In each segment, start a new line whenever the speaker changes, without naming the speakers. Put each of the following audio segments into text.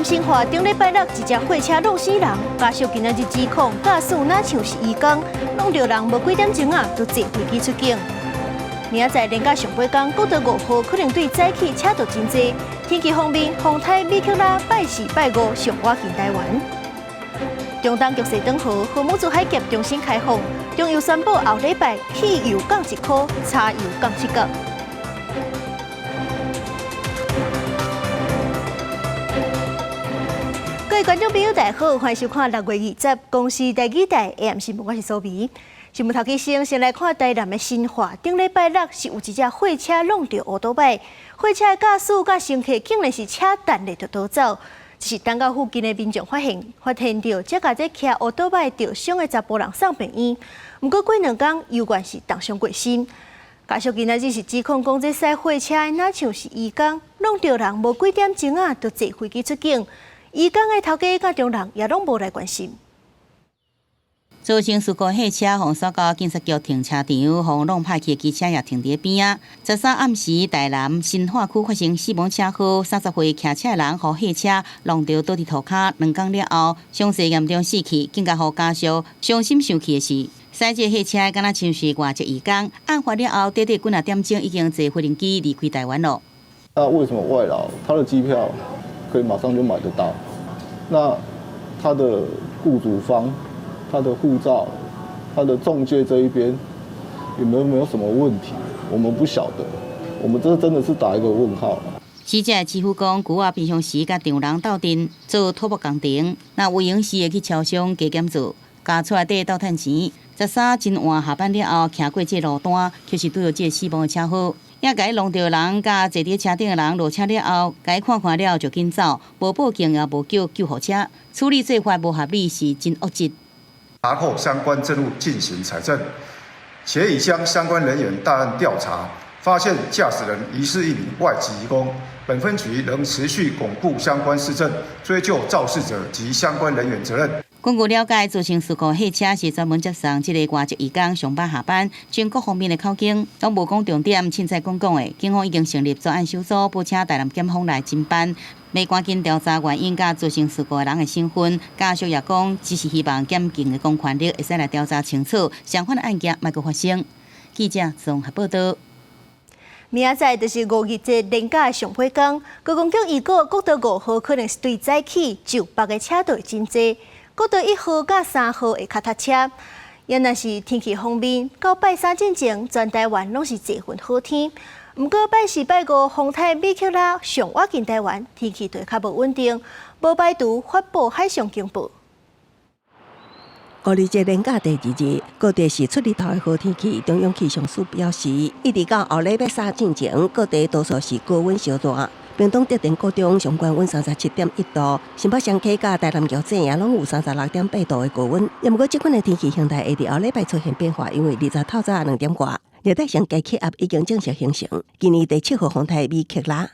新化頂禮拜六一隻貨車挵死人，家屬今仔日指控駕駛若像是移工，挵著人無幾點鐘仔，就坐飛機出境。明仔載連假上尾工，國道五號可能對早起車著真濟。天氣方面，風颱米克拉拜四拜五上倚近台灣。中東局勢轉好，荷姆茲海峽重新開放，中油宣布後禮拜汽油降一箍，柴油降七角。各位觀眾朋友，大家好，歡迎收看6月20公視台語台 AM 新聞，我是蘇眉。新聞頭起先，先來看台南的新化，頂禮拜六是有一隻貨車挵著歐多擺，貨車的駕駛佮乘客竟然是車彈咧就逃走。這是等到附近的民眾發現，發現著才共這騎歐多擺著傷的查埔人送病院。毋過過兩工，猶原是重傷過身。家屬今仔日是指控講，這駛貨車的若像是移工，挵著人無幾點鐘仔，就坐飛機出境。移工的頭家佮丈人也攏無來關心。
造成事故貨車予徙到警察局停車場，予弄歹去的機車也停佇邊仔。13暗時，台南新化區發生死亡車禍，30歲騎車的人予貨車挵著倒佇塗跤，2工了後，傷勢嚴重死去，更加予家屬傷心受氣的是，駛這貨車敢若像是外籍移工，案發了後，短短幾若點鐘已經坐飛行機離開台灣囉。
那為什麼外勞他的機票可以馬上就買得到？那他的雇主方、他的護照、他的仲介這一邊有沒有什麼問題？我們不曉得，我們這真的是打一個問號。
死者師傅講，舊仔平常時佮丈人鬥陣做土木工程，若有閒時會去超商加減做，家厝內底鬥趁錢。13真晚下班了後，騎過這路段，卻是拄著這死亡的車禍。也共伊挵著人，佮坐佇車頂的人落車了後，共伊看看了後就緊走，無報警也無叫救護車，處理做法無合理，是真惡質。
查獲相關證物進行採證，且已將相關人員帶案調查，發現駕駛人疑似一名外籍移工。本分局仍持續鞏固相關事證，追究肇事者及相關人員責任。
根據了解，造成事故貨車是專門接送這个外籍移工上班下班，經各方面的口供攏無講重點，凊彩講講的。警方已經成立專案小組，報請台南檢方來偵辦，欲趕緊調查原因佮造成事故的人的身份。家屬也講，只是希望檢警的公權力會使來調查清楚，相款的案件莫閣發生。記者綜合報道。
明仔載就是五日節連假的上尾工，觀光局預告國道五號可能是對早起就北的車隊真濟，國道一號佮三號會較塞車。也若是天氣方面，到拜三進前，全台灣攏是濟雲好天。毋過拜四、拜五風颱米克拉上倚近台灣，天氣就會較無穩定，無排除發布海上警報。
五日節連假第二日，各地是出日頭的好天氣。中央氣象署表示，一直到後禮拜三進前，各地多數是高溫燒熱。屏東竹田高中上懸溫37.1度，新北雙溪佮台南橋仔也攏有36.8度的高溫。毋過，這款的天氣形態會佇後禮拜出現變化，因為二十透早2點外，熱帶性低氣壓已經正式形成。今年第七號風颱米克拉。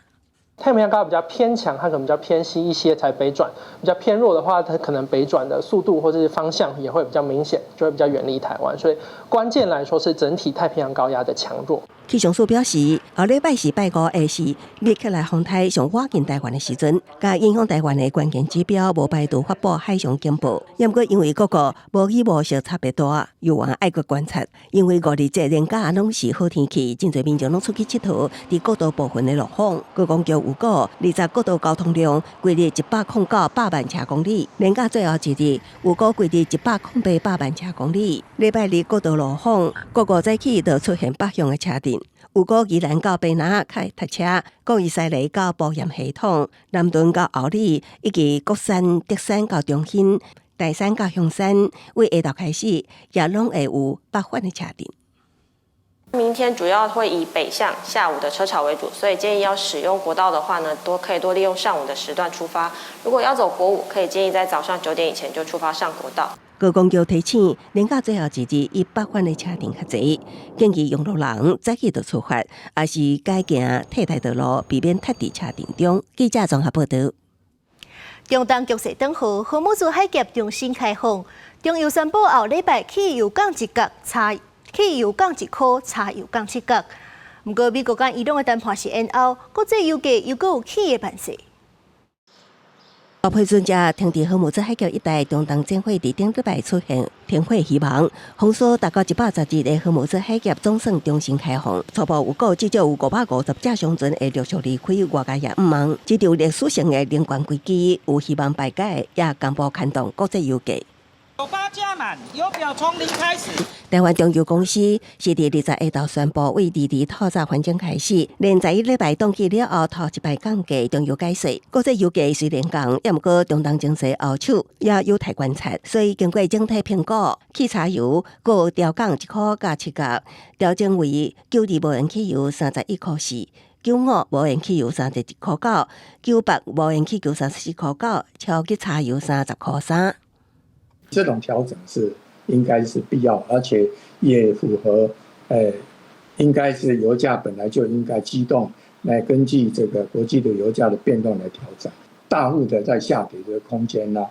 太平洋高壓比較偏強，它可能比較偏西一些才北轉；比較偏弱的話，它可能北轉的速度或者是方向也會比較明顯，就會比較遠離台灣。所以關鍵來說是整體太平洋高壓的強弱。
氣象署表示，後禮拜四拜五下是米克拉風颱上倚近台灣的時陣，佮影響台灣的關鍵指標無排除發布海上警報。毋過因為各國無雨霧相差別大，猶原愛閣觀察。因為五日節連假攏是好天氣，真濟民眾攏出去𨑨迌，佇國道部分的路況，觀光局預估20國道交通量規日109百萬車公里，連假最後一日預估規日108萬車公里。禮拜日國道路況，各個早起就出現北向的車陣。預估宜蘭到卑南較會塞車，國一西螺到埔鹽系統，南屯到后里，以及國三、竹山到中興、大山到香山，為下晝開始也攏會有北返的車陣。
明天主要會以北向下午的車潮為主，所以建議要使用國道的話呢，多可以多利用上午的時段出發。如果要走國五，可以建議在早上9點以前就出發上國道。
觀光局提醒，連假最後一日以北返的車陣較濟，建議用路人早起就出發，抑是改行替代道路，避免塞佇車陣中。記者綜合報道。
中東局勢轉好，荷姆茲海峽重新開放，中油宣布後禮拜汽油降一角，柴汽油降一箍，柴油降七角。毋過美國佮伊朗的談判是延後，國際油價猶閣有起的盤勢。
批准遮停佇荷姆茲海峽一帶，中東戰火佇頂禮拜出現停火希望，封鎖達到110日的荷姆茲海峽總算重新開放。初步預估至少有550隻商船會陸續離開外界也毋望。這場歷史性的能源危機有希望排解，也公布牽動國際油價。
98加滿，油表從零開始。
台灣中油公司是佇20下晝宣布，為二二透早環境開始，連11禮拜凍結了後，頭一擺降價中油改稅。國際油價雖然降，也毋過中東情勢後手也有待觀察。所以經過整體評估，汽柴油閣調降1塊佮7角，調整為92無鉛汽油31塊4，95無鉛汽油31塊9，98無鉛汽油34塊9，超級柴油30塊3。
這種調整是應該是必要，而且也符合，應該是油價本來就應該機動來根據這個國際的油價的變動來調整。大幅的在下跌的空間呢，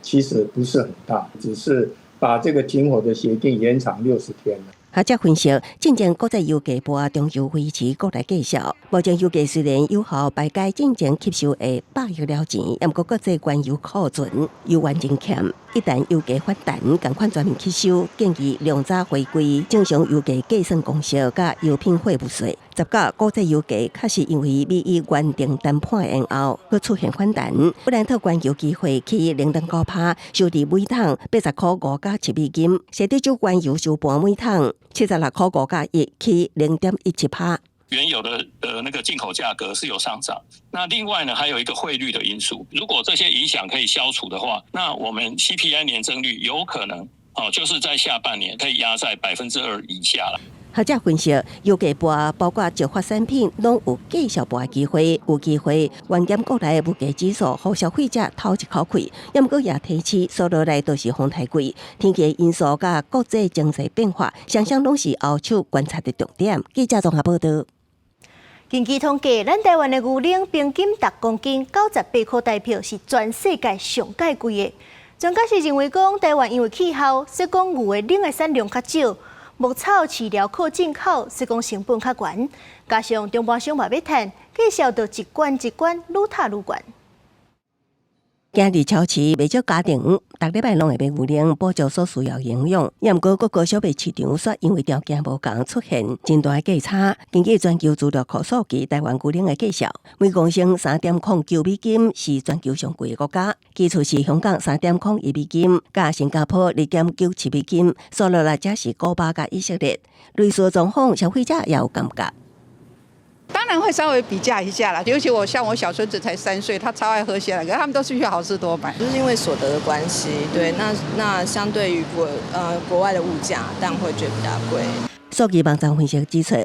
其實不是很大，只是把這個停火的協定延長60天。
學者分析，進前國際油價波中油維持國內價數，目前油價雖然有效排解進前吸收的百億了錢，毋過國際原油庫存猶原真欠，一旦油價反彈，仝款全面吸收，建議量早回歸正常油價計算公式佮油品貨物稅。19國際油價確實因為美伊原定談判延後，閣出現反彈。布蘭特原油期貨起0.9%，收佇每桶80塊5佮7美金；西德州原油收盤每桶76塊5佮1，起0.17%。
原有的那個進口價格是有上漲，那另外呢，還有一個匯率的因素。如果這些影響可以消除的話，那我們 CPI 年增率有可能哦，就是在下半年可以壓在2%以下了。
學者分析，油價波包括石化產品，攏有繼續波的機會，有機會緩減國內物價指數，予消費者透一口氣。毋過也提示，煞落來都是風太貴，天氣因素佮國際經濟變化，雙雙攏是後手觀察的重點。記者綜合報道。
根據統計，咱台灣的牛奶平均逐公斤98塊台票，是全世界上蓋貴的。專家是認為講，台灣因為氣候，所以講牛的奶的產量較少。牧草飼料靠進口，所以講成本較懸，加上中盤商嘛欲趁，價數就一懸一懸，愈炒愈懸。
行佇超市，袂少家庭逐禮拜攏會買牛奶補充所需要營養。也毋過各個小賣市場卻因為條件無仝，出現真大的價差。根據全球資料庫數據，台灣牛奶的價數每公升3.09美金，是全球上貴的國家。其次是香港3.01美金，佮新加坡2.97美金，煞落來才是古巴佮以色列。類似狀況，消費者也有感覺。
當然會稍微比價一下啦，尤其我像我小孫子才3歲，他超愛喝鮮奶，可是他們都是去好市多買，
就是因為所得的關係，對，那相對於國外的物價，當然會覺得比較貴。
數據網站分析指出，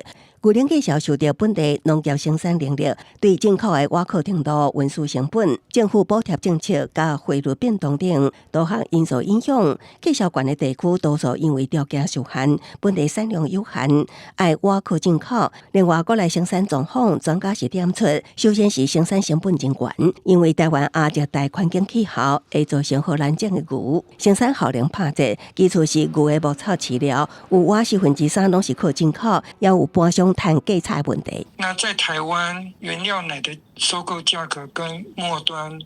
牛奶價數受著本地農業生產能力、對進口的倚靠程度、運輸成本、政府補貼政策佮匯率變動等多項因素影響。價數懸的地區多數因為條件受限，本地產量有限，愛倚靠進口。另外，國內生產狀況，專家是點出，首先是生產成本真懸，因為台灣亞熱帶環境氣候會造成予難種的牛生產效能拍折。其次是牛的牧草飼料有倚3/4攏是靠進口，也有盤商趁價差問題。
那在台灣，原料奶的收購價格跟末端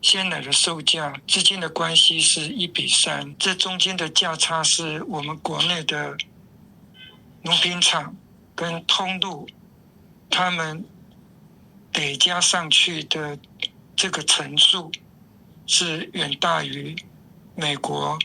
鮮奶的售價之間的關係是1比3，這中間的價差是我們國內的乳品廠跟通路，他們累加上去的這個層數是遠大於美國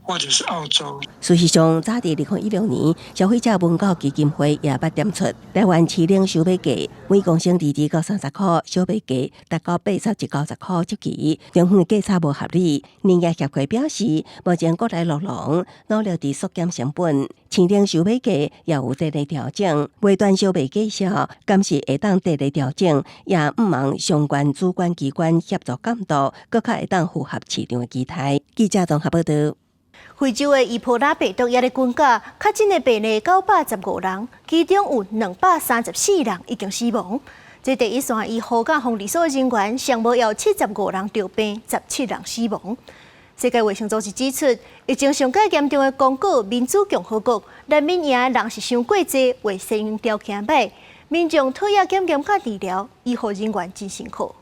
或者是澳洲。
事實上，早佇2016年，消費者文教基金會也捌點出，台灣飼奶收買價每公升22到30塊，小賣價達到81到90塊之間，中間價差無合理。農業協會表示，目前國內酪農努力佇縮減成本，飼奶收買價也有佇咧調整，尾端小賣價數敢是會當佇咧調整，也毋望相關主管機關協助監督，閣較會當符合市場的期待。記者綜合報道。
非洲的伊波拉病毒猶咧滾絞，確診的病例915人，其中有234人已經死亡。這第一線醫護佮防疫所人員，上無有75人著病，17人死亡。世界衛生組織指出，疫情上蓋嚴重的剛果民主共和國，難民營人是傷過濟，衛生條件䆀，民眾討厭檢驗佮治療，醫護人員真辛苦。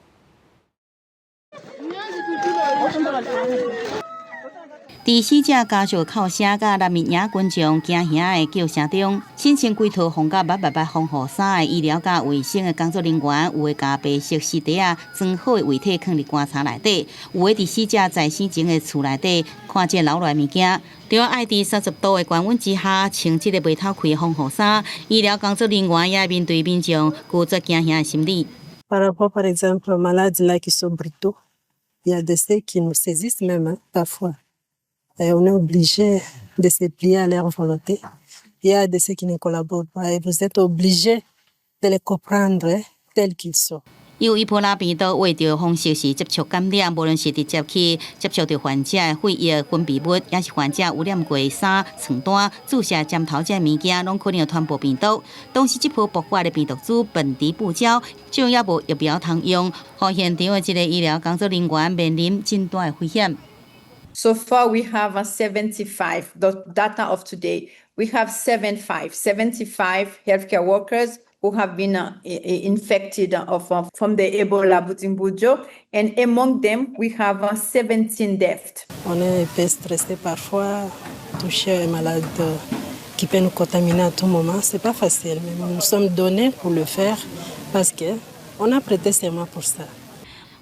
佇死者家屬哭聲佮難民營群眾驚嚇的叫聲中，身穿規套防甲密密密防護衫的醫療佮衛生的工作人員，有的共白色絲袋仔裝好的遺體囥佇棺材內底，有的佇死者在生前的厝內底看這留落來物件。除了愛佇30度的高溫之下穿這個袂透氣的防護衫，醫療工作人員也面對民眾拒絕驚嚇的心理。
Par rapport, par exemple, aux malades là qui sont brutaux, il y a de ceux qui nous saisissent même parfois. Et on est obligé de se plier à leur volonté. Il y a de ceux qui ne collaborent pas et vous êtes obligé de les comprendre tels qu'ils sont.
由伊波拉病毒為著方式是接觸感染，無論是直接去接觸著患者的血液分泌物，抑是患者污染過衫、床單、注射針頭這物件，攏可能會傳播病毒。當時這波爆發的病毒株本地布焦，就猶無疫苗通用，予現場的這个醫療工作人員面臨真大的危險。
So far, we have 75, the data of today. We have 75 healthcare workers who have been infected from the Ebola Bundibugyo, and among them, we have 17 deaths.
On est un peu stressé parfois, toucher un malade qui peut nous contaminer à tout moment, c'est pas facile, mais nous nous sommes donnés pour le faire parce que on a prêté serment pour ça.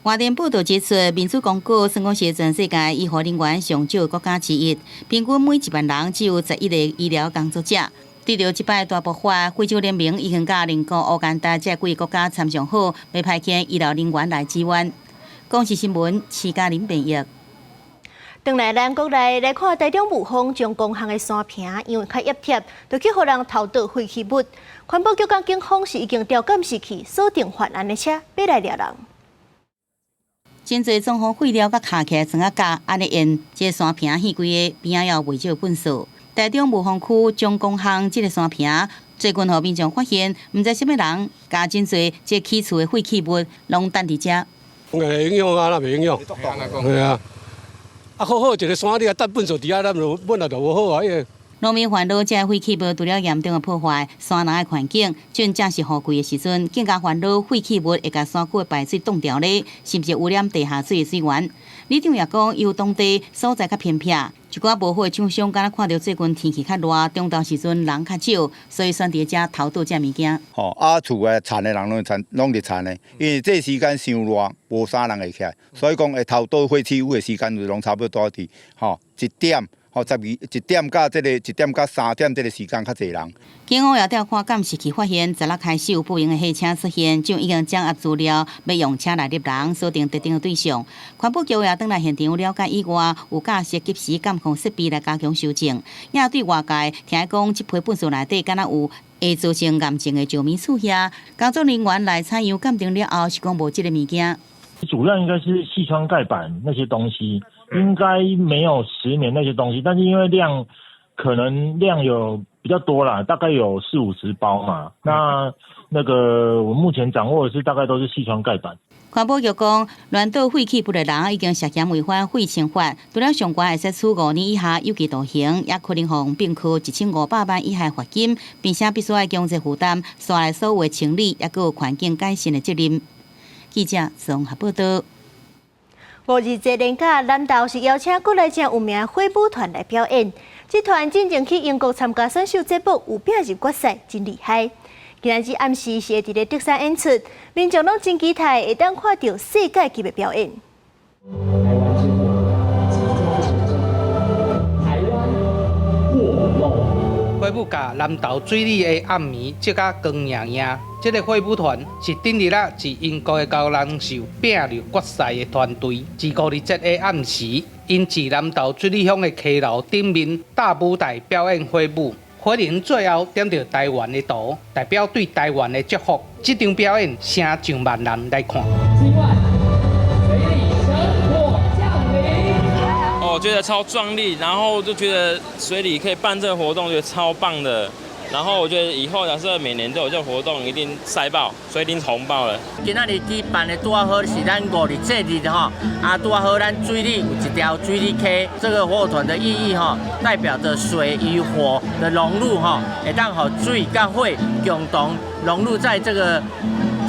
外電報導指出，民主剛果算講是全世界醫護人員上少的國家之一，平均每1萬人只有11個醫療工作者。對著這擺大爆發，非洲聯盟已經佮鄰國烏干達這幾個國家參詳好，欲派遣醫療人員來支援。公視新聞，徐嘉玲編譯。
轉來咱國內來看，台中霧峰將公巷的山坪，因為較壓貼，就去予人偷倒廢棄物。環保局佮警方是已經調監視器鎖定犯案的車，欲來掠人。
真濟裝潢廢料佮卡起來裝仔架，按呢沿這个山坪戲規个邊仔也有袂少糞埽。台中霧峰區將公巷這个山坪，最近予民眾發現，毋知啥物人共真濟這起厝的廢棄物攏擲佇遮。
會影響啊，哪袂影響？係啊，啊好好一个山，你啊擲糞埽佇遐，咱就本來就無好啊。
農民煩惱，這廢棄物除了嚴重的破壞山林的環境，正正是雨季的時陣，更加煩惱廢棄物會共山區的排水擋掉咧，甚至污染地下水的水源。里長也講，由當地所在較偏僻，一寡無好的廠商，敢若看著最近天氣較熱，中晝時陣人較少，所以選佇遮偷倒這物件。
吼，啊厝的田的人攏田攏佇田的，因為這時間傷熱，無啥人會起來，所以講會偷倒廢棄物的時間就攏差不多佇吼1點。吼，十二一點到這个1點到3點這个時間較濟人。
警方也調看監視器，發現十六開始有不明的貨車出現，就已經掌握資料，欲用車來獵人，鎖定特定的對象。環保局也轉來現場了解以外，有架設即時監控設備來加強搜證。也對外界聽講，這批糞埽內底敢若有會造成癌症的石棉刺遐，工作人員來採樣鑑定了後，是講無這个物件。
主要應該是矽窗蓋板那些東西，應該沒有石棉那些東西，但是因為量可能量有比較多啦，大概有四五十包嘛。那個我目前掌握的是大概都是矽窗蓋板。
環保局講，亂倒廢棄物的人已經涉嫌違反廢清法，除了上懸會使處5年以下有期徒刑，也可能予併科1500萬以下罰金，並且必須愛強制負擔紲來所有清理，抑閣有環境改善的責任。記者綜合報道。
五二節連假，南投是邀請國內真有名火舞團來表演。這團進前去英國參加選秀節目，有拼入決賽，真厲害。今仔日暗時是會佇咧竹山演出，民眾攏真期待會當看著世界級的表演。
台灣之火即將前進，台灣火龍。
火舞佮南投水里的暗暝，照甲光焱焱。這个火舞團是頂日仔自英國的高人秀拼入決賽的團隊。自五二節的暗時，𪜶自南投水里鄉的溪流頂面大舞台表演火舞，火龍最後點著台灣的圖，代表對台灣的祝福。這場表演，成上萬人來看。
今晚水里神火降臨。
哦，覺得超壯麗，然後就覺得水里可以辦這個活動，覺得超棒的。然後我覺得以後假設每年都有這個活動，一定塞爆，所以一定紅爆了。
今仔日舉辦的拄仔好是咱五日節日吼，啊拄仔好咱水里有一條水里溪，這個火團的意義吼，代表着水與火的融入吼，會當予水佮火共同融入在這個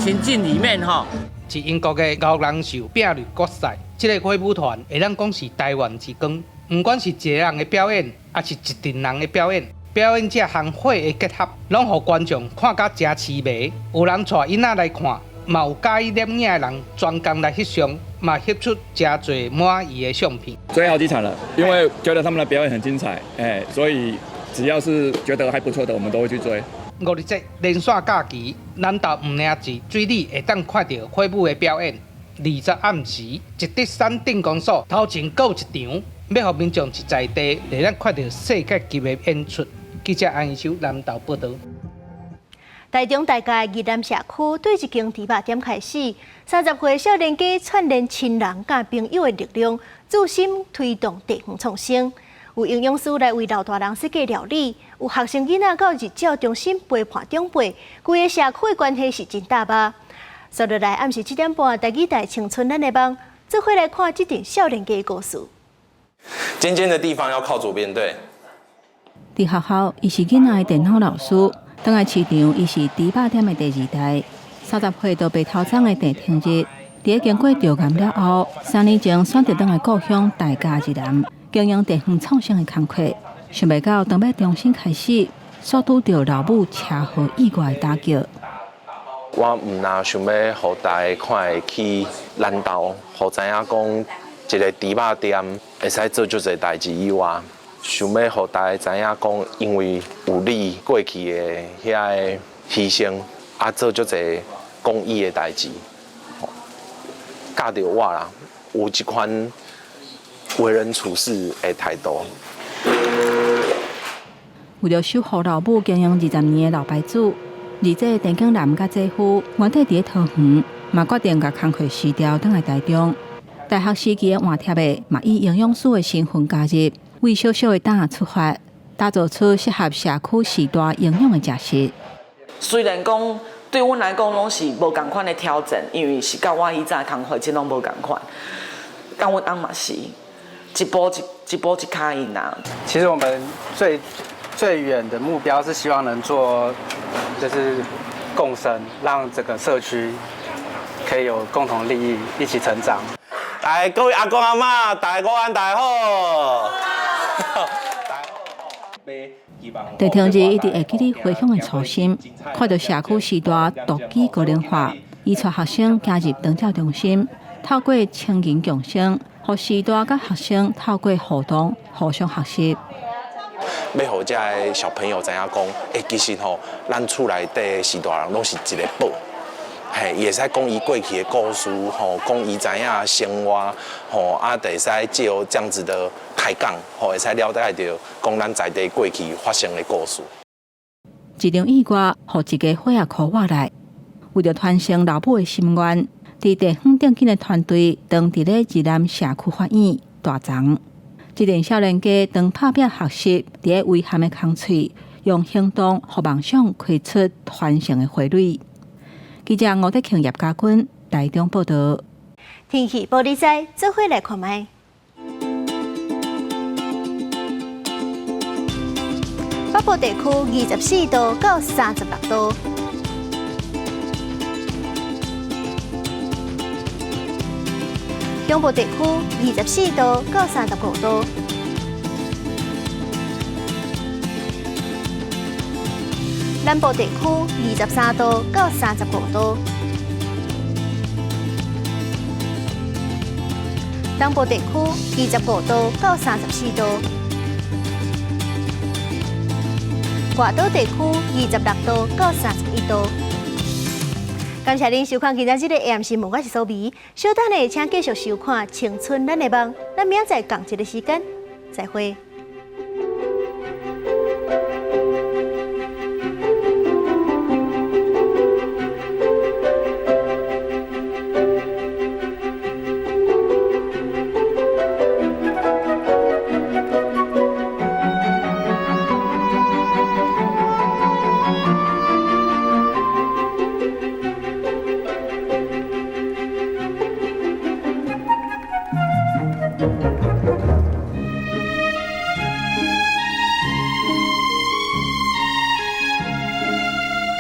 情境裡面吼。
是英國的牛人秀拼入決賽。這个火舞團會當講是台灣之光，毋管是一个人的表演，抑是一陣人的表演，表演者和火的結合，攏予觀眾看甲誠痴迷。有人帶囡仔來看，嘛有佮意攝影的人專工來翕相，嘛翕出誠濟滿意的相片。
追好幾場了，因為覺得他們的表演很精彩，所以只要是覺得還不錯的，我們都會去追。
五日節連續假期，南投毋爾是水里會當看著火舞的表演。20暗時，一德山鎮公所頭前閣有一場，欲予民眾一在地會當看著世界級的演出。記者安宜修南投報導。
台中大佳宜南社區對一間豬肉店開始，30歲少年家串聯親人佮朋友的力量，助心推動地方創生。有營養師來為老大人設計料理，有學生囡仔到日照中心陪伴長輩，規個社區的關係是真搭吧。接落來暗時7點半，台語台青春咱的夢，做伙來看這陣少年家的故事。
尖尖的地方要靠左邊，對。
佇學校，伊是囡仔的電腦老師；轉來市場，伊是豬肉店的第二代。30歲就白頭鬃的鄭廷日，佇經過著癌了後，3年前選擇轉來故鄉大佳宜南，經營地方創生的工課。想袂到，當欲重新開始，煞拄著老母車禍意外的打擊。
我毋但想欲予大家看會起南投，予知影講一个豬肉店會使做足濟代誌以外，想欲予大家知影講，因為有你過去的遐个犧牲，啊做足濟公益的代誌，教著我啦，有這款為人處事的態度。
為著守護老母經營20年的老牌子，二姐鄭景南佮姐夫原底佇咧桃園，嘛決定共工課辭掉，轉來台中。大學時期的換帖的，嘛以營養師的身份加入，為小小的膽出發，打造出適合社區時代營養的食食。
雖然講對阮來講攏是無仝款的挑戰，因為是佮我以前的工課，這攏無仝款。但阮翁嘛是一步一一步一跤印啊。
其實我們最最遠的目標是希望能做，就是共生，讓這個社區可以有共同利益，一起成長。
來，各位阿公阿嬤，大家午安，大家好。
鄭廷日一直會記得回鄉的初心，看著社區時代獨居高齡化，伊帶學生加入長照中心，透過親近共生，予序大佮學生透過互動互相學習。
欲予遮的小朋友知影講，其實吼，咱厝內底序大人攏是一个寶，嘿，伊會使講伊過去的故事，吼，講伊知影生活，吼，啊，會使藉由這樣子的開講，吼，會使了解著講咱在地過去發生的故事。
一場意外，予一家伙仔箍活來，為著傳承老母的心願，佇地方頂緊的團隊，當佇咧宜南社區法院大欉。這陣少年家當拍拚學習，佇咧遺憾的空喙，用行動予夢想開出傳承的花蕊。記者吳德慶、葉家軍台中報導。
天氣報你知，做伙來看覓。北部地區24度到36度。中部地區24度到35度。南部地區23度到35度。東部地區25度到34度。外島地區26度到31度。感謝您收看今仔日的 AM 新聞，我是蘇美。稍等下，請繼續收看《青春咱的夢》。咱明仔載仝一个時間，再會。